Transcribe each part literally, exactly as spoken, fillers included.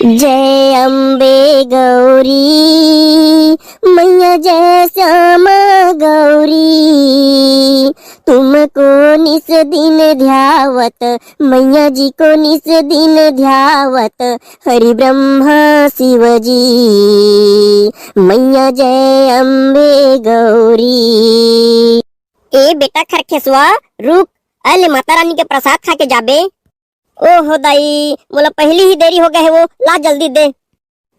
जय अम्बे गौरी, मैया जय श्यामा गौरी, तुमको निस दिन ध्यावत, मैया जी को निस दिन ध्यावत, हरि ब्रह्मा शिव जी, मैया जय अम्बे गौरी। ए बेटा खरखेसवा, रुक, अले माता रानी के प्रसाद खा के जाबे। ओहो दाई, मोला पहिली ही देरी हो गए हे वो, ला जल्दी दे।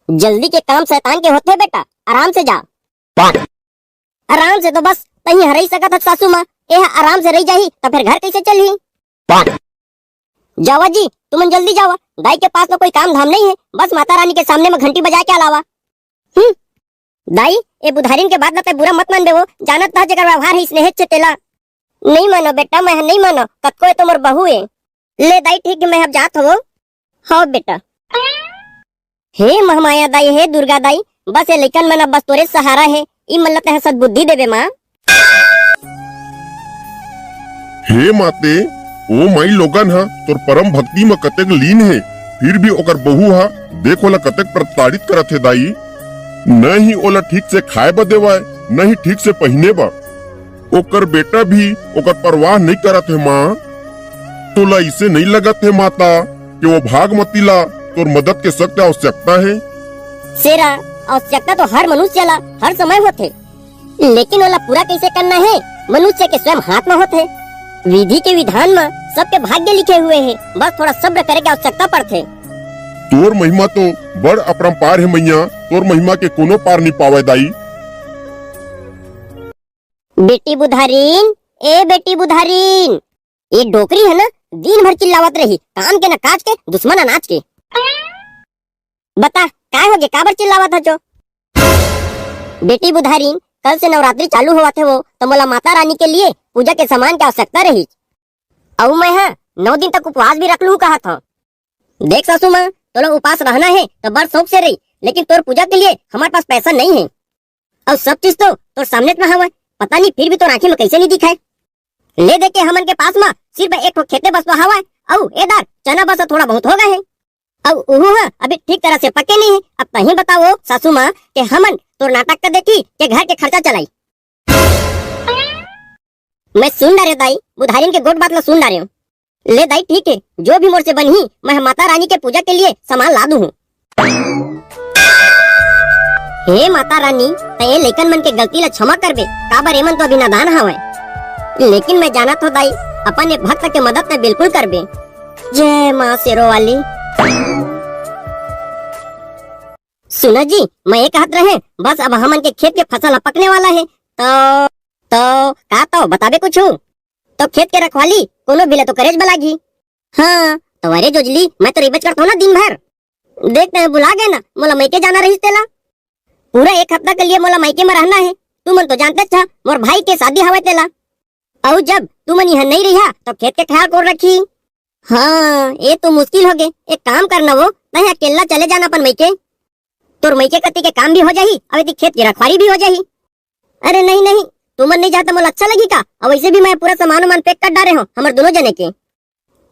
जल्दी के काम शैतान के होथे बेटा, आराम से जा। आराम से तो बस तहीं ह रहि सकत हस सासू माँ, ए ह आराम से रहि जाही त फेर घर कइसे चलही? जावा जी, तुमन जल्दी जावा, दाई के पास तो कोई काम धाम नहीं है, बस माता रानी के सामने में घंटी बजा के अलावा। हम्म, दाई, ए बुधारिन के बात ला तै बुरा मत मानबे वो, जानत हस जेकर व्यवहार है स्नेहेच हे तेला। नहीं मानो बेटा, मैं ह नहीं मानो, कतको ए तो मोर बहू ए। ले दाई ठीक है, मैं अब जात हवो। हव बेटा। हे महमाया दाई, हे दुर्गा दाई, बस ए लइकन मन अब बस तोरे सहारा हे, ई मन ल तैं सद्बुद्धि देबे माँ। हे माते, ओ माई लोगन ह तोर परम भक्ति म कतेक लीन हे, फिर भी ओकर बहू ह देख ओला कतेक प्रताड़ित करत हे दाई। न ही ओला ठीक से खाए बर देवय, न ही ठीक से पहिने बर। ओकर बेटा भी ओकर परवाह नइ करत हे माँ। तोला इसे नइ लगत हे माता कि वो भागमती ला तोर मदद के सख्त आवश्यकता हे? शेरा, आवश्यकता तो हर मनुष्य ला हर समय होथे, लेकिन ओला पूरा कइसे करना हे, मनुष्य के स्वयं हाथ म होथे। विधि के विधान म सबके भाग्य लिखे हुए हे, बस थोड़ा सब्र करे के आवश्यकता पड़थे। तोर महिमा तो बड़ अपरंपार हे मैया, तोर महिमा के कोनो पार नइ पावय दाई। बेटी बुधारिन, ए बेटी बुधारिन, ये डोकरी हे ना, दिन भर चिल्लावत रही, काम के ना काज के, दुश्मन अनाज के। बता, काय होगे, काबर चिल्लावत हच ओ? बेटी बुधारिन, कल से नवरात्रि चालू होवत हे वो, त मोला माता रानी के लिए पूजा के सामान के आवश्यकता रही। अउ मैं ह नौ दिन तक उपवास भी रख लूँ कहत हव। देख सासू माँ, तोला उपास रहना हे त बड़ शौक से रही, लेकिन तोर पूजा के लिए हमारे पास पैसा नहीं है। अउ सब चीज तो तोर सामने में हवय, पता नहीं फिर भी तोर आँखी में कैसे नहीं दिखाए। ले दे के हमन के पास में सिर्फ एक ठो खेते बस तो हवय, अउ ए दार चना बस थोड़ा बहुत हो गए है, अउ उहू ह अभी ठीक तरह से पके नहीं है। अब तही बताओ सासू माँ के हमन तोर नाटक का देखी के घर के खर्चा चलाई। मैं सुन डारे दाई, बुधारिन के गोठ बात ला सुन डारे हूँ। ले दाई ठीक है, जो भी मोर से बनही, मैं माता रानी के पूजा के लिए सामान ला दूँ। हे माता रानी, तै ए लइकन मन के गलती ला क्षमा करबे, काबर एमन तो अभी नादान हवय। लेकिन मैं जानत हो दाई, अपन एक भक्त के मदद तै बिल्कुल करबे। जय माँ शेरो वाली। सुना जी, मैं ये कहत रहे, बस अब हमन के खेत के फसल ह पकने वाला है, तो, तो का तो बताबे कुछ? तो खेत के रखवाली कोनो भी ला तो करेज बलागी। हाँ, तो अरे जोजली, मैं तो रहिबेच करत हूँ ना दिन भर। देख, तैं भुला गए ना, मोला मायके जाना रहिस तेला। पूरा एक हफ्ता के लिए मोला मायके में रहना है। तुमन तो जानते छ, मोर भाई के शादी हवय तेला। अउ जब तुमन यहाँ नहीं रहिया, तो खेत के ख्याल कोन रखी? हाँ, ये तो मुश्किल हो गए। एक काम करना वो, तैं अकेला चले जाना अपन मायके। तोर मायके कति के काम भी हो जाही, अउ एती खेत के रखवारी भी हो जाही। अरे नहीं, नहीं, तुमन नहीं जाता मोला अच्छा लगी का? अउ वैसे भी मैं पूरा सामान वामान pack कर डारे हूँ, हमर दोनों जने के।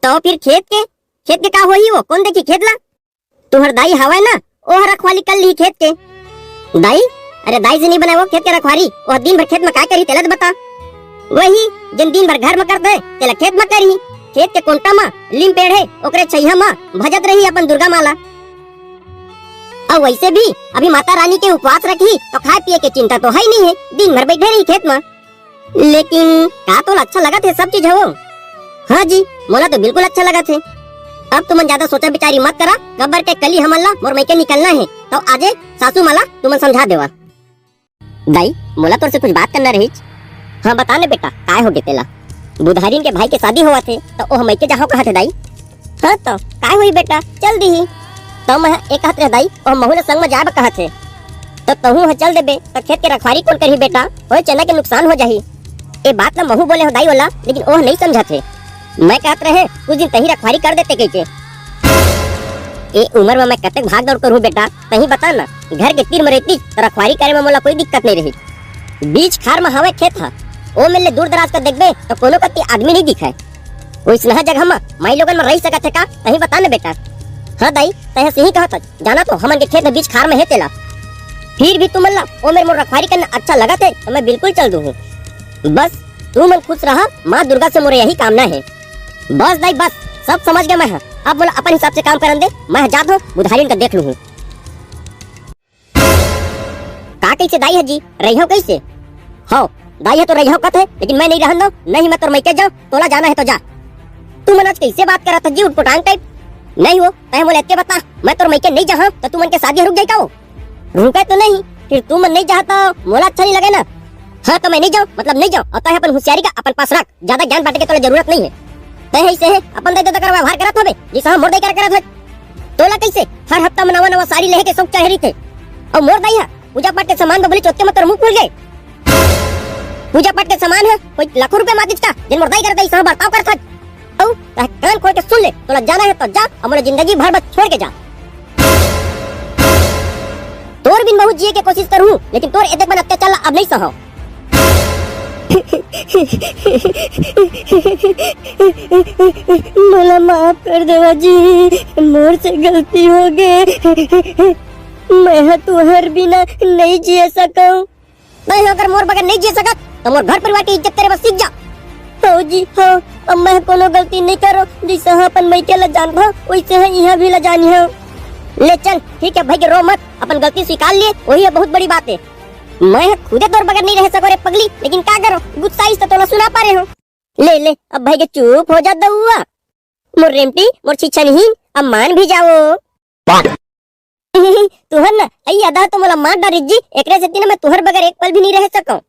तो फिर खेत के, खेत के का होही वो? कोन देखी खेत ला? तुहर दाई हवय ना, ओह रखवाली कर ली खेत के। दाई? अरे दाई से नहीं बनाए वो खेत के रखवारी, ओह दिन भर खेत में काय करही तेला तो बता। वही, जन दिन भर घर में करथे, तेला खेत में करही। खेत के कोंटा में लीम पेड़ है, ओकरे छैया में भजत रही अपन दुर्गा माला। अउ वैसे भी अभी माता रानी के उपवास रखी तो खाए पिए के चिंता तो है ही नहीं है, दिन भर बैठे रही खेत में। लेकिन का तोला अच्छा लगत हे सब चीज हवो? हाँ जी, मोला तो बिल्कुल अच्छा लगत हे। अब तुमन ज्यादा सोचा बिचारी मत करा, काबर के कली हमन ला मोर मायके निकलना हे, तो आजे सासू माँ ला तुमन समझा देवा। दाई, मोला तोर से कुछ बात करना रहिच। हाँ, बता ने बेटा, काय हो गे तेला? बुधारिन के भाई के शादी होवत हे, त ओह मायके जाहूं कहत हे दाई। हाँ त, काय होही बेटा, चल दीही। त मैं ए कहत रहे दाई, ओह महू ल संग म जाय बर कहत हे। त तहूं ह चल देबे, त खेत के रखवारी कोन करही बेटा? ओए चना के नुकसान हो जाही। ए बात ल महू बोले हो दाई ओला, लेकिन ओह नइ समझत हे। मैं कहत रहे, कुछ दिन तहीं रखवारी कर देते कहिके। ए उमर म मैं कतेक भाग दौड़ करहूं बेटा, तहीं बता ना, घर के तीर म रहितिस त रखवारी करे म मोला कोई दिक्कत नइ रहिस। बीच खार म हावय खेत ह, ओ मेर ले दूर दराज कर देखबे त कोनो कति आदमी नइ दिखय। ओइसनहा जगह म माईलोगन मन रहि सकत हे का? तहीं बता ना बेटा। हाँ दाई, तैं सही कहत हस। जाना तो हमन के खेत में बीच खार में हे तेला। फिर भी तुमन ला ओ मेर मोर रखवारी करना अच्छा लगत हे, तो मैं बिल्कुल चल दूँ हूँ। बस तुमन खुश रहा, माँ दुर्गा से मोर यही कामना हे। बस दाई बस, सब समझ गया मैं ह। अब मोला अपन हिसाब से काम करन दे, मैं ह जात हूँ, बुधारी उनका देख लूँ हूँ। का कइसे दाई ह जी, रहिहव कइसे? हव, दाई ह तो रहिहव कथे, लेकिन मैं नइ रहन दव, नहीं मैं तोर मइके जाव, तोला जाना हे तो जा। तुमन आज कइसे बात करत ह जी, उटपटांग टाइप? नहीं वो, तैं मोला एतके बता, मैं तोर मइके नइ जाहूँ, त तुमन के शादी ह रुक जाही का वो? रुके तो नहीं, फिर तुमन नइ जाहू त मोला अच्छा नइ लगे ना। हाँ, तो मैं नइ जाव, मतलब नइ जाव, अउ तैं अपन हुसियारी का अपन पास रख, ज्यादा ज्ञान बांटे के तोला जरूरत नइ हे। तैं ह अइसे हे, अपन दाई ददा करा व्यवहार करत हवे, जइसे हम मोर दाई करा करत हन। तोला कइसे हर हफ्ता में नवा नवा साड़ी लेहे के शौक चढ़े रहिथे, अउ मोर दाई ह पूजा पाठ के सामान बबली चोतके म तोर मुंह फूल गे। पूजा पाठ के सामान ह कोई लाखों रुपया माचिस का, जेन मोर दाई करा दाई सह बर्ताव करत हस। अउ तैं कान खोल के सुन ले, तोला जाना हे तो जा, अउ मोला जिंदगी भर बस छोड़ के जा। तोर बिन बहुत जिए के कोशिश करहूं, लेकिन तोर एतेक बन अत्याचार ला अब नइ सहव। मोला माफ कर देवा जी, मोर से गलती हो गे। मैं ह तुहर बिना नइ जिए सकव। तैं ह अगर मोर बगैर नइ जिए सकत, त मोर घर परिवार के इज्जत करे बर सीख जा। हव जी, हव, अब मैं ह कोनो गलती नइ करों, जइसे ह अपन मइके ला जानथव, वइसे ह इहाँ भी ला जानिहव। ले चल, ठीक हे भइगे, रो मत, अपन गलती स्वीकार लिए, वही ह बहुत बड़ी बात हे। मैं ह खुदे तोर बगैर नइ रह सकों रे पगली, लेकिन का करों, गुस्सा आइस त तोला सुना पारे हों। ले, ले, अब भइगे चुप हो जा दउआ। मोर रेमटी, मोर छिछनहीन, अब मान भी जाओ। तुहर न, अई अदा तो मोला मार डारिस जी, एकरे सेती न मैं तुहर बगैर एक पल भी नइ रह सकव।